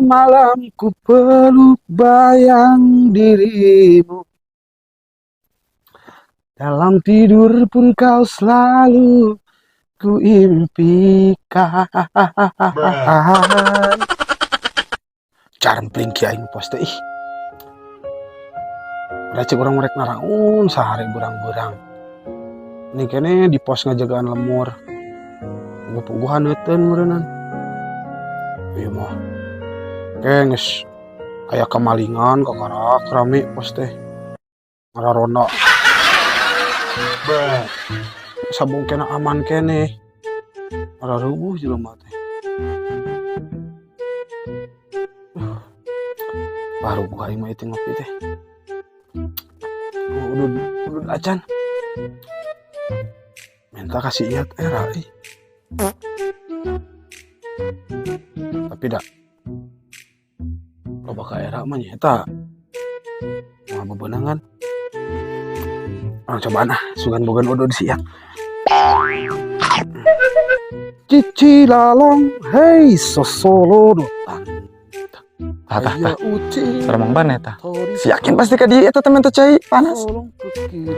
Malam ku peluk bayang dirimu. Dalam tidur pun kau selalu ku impikan. Carempling ki aing pos teh ih. Udah cek urang rek naraon sehari berang-berang. Ini kene di pos ngajagaan lemur. Puguh-puguhan euteun meureunnan. Ieu mah. Ke geus aya kamalingan kakarak rame pos teh. Ngararonda. Sabung kena aman kene. Ngararubuh jelema teh. Baru gua aing mah itu ngopi teh. Oh, udud, udud acan. Minta kasih iat era ih. Tapi dah loba ka era mah nya eta. Moal bebenangan. Urang cobaan ah, sugan bogan udud si iat. Cici lalong, hei sosolodotan. Tah tah tah. Aya ucing. Suara Mang Ban eta. Si yakin pasti ka dieu eta teh minta cai panas. Solong ke kiri,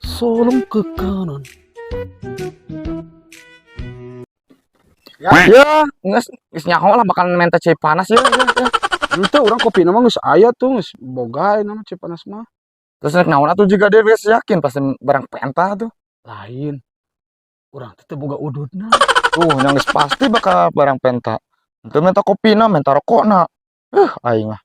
solong ke kanan. Ya, ya geus geus nyaho lah bakal minta cai panas ya, ya, ya. Itu urang kopi nama geus aya tuh, geus boga nama cai panas mah. Terus rek naon atuh juga dia geus yakin pasti barang pentah tuh. Lain. Urang teh teu boga ududna. Tuh, yang geus pasti bakal barang penta. Itu minta kopina, minta rokokna. Aing mah.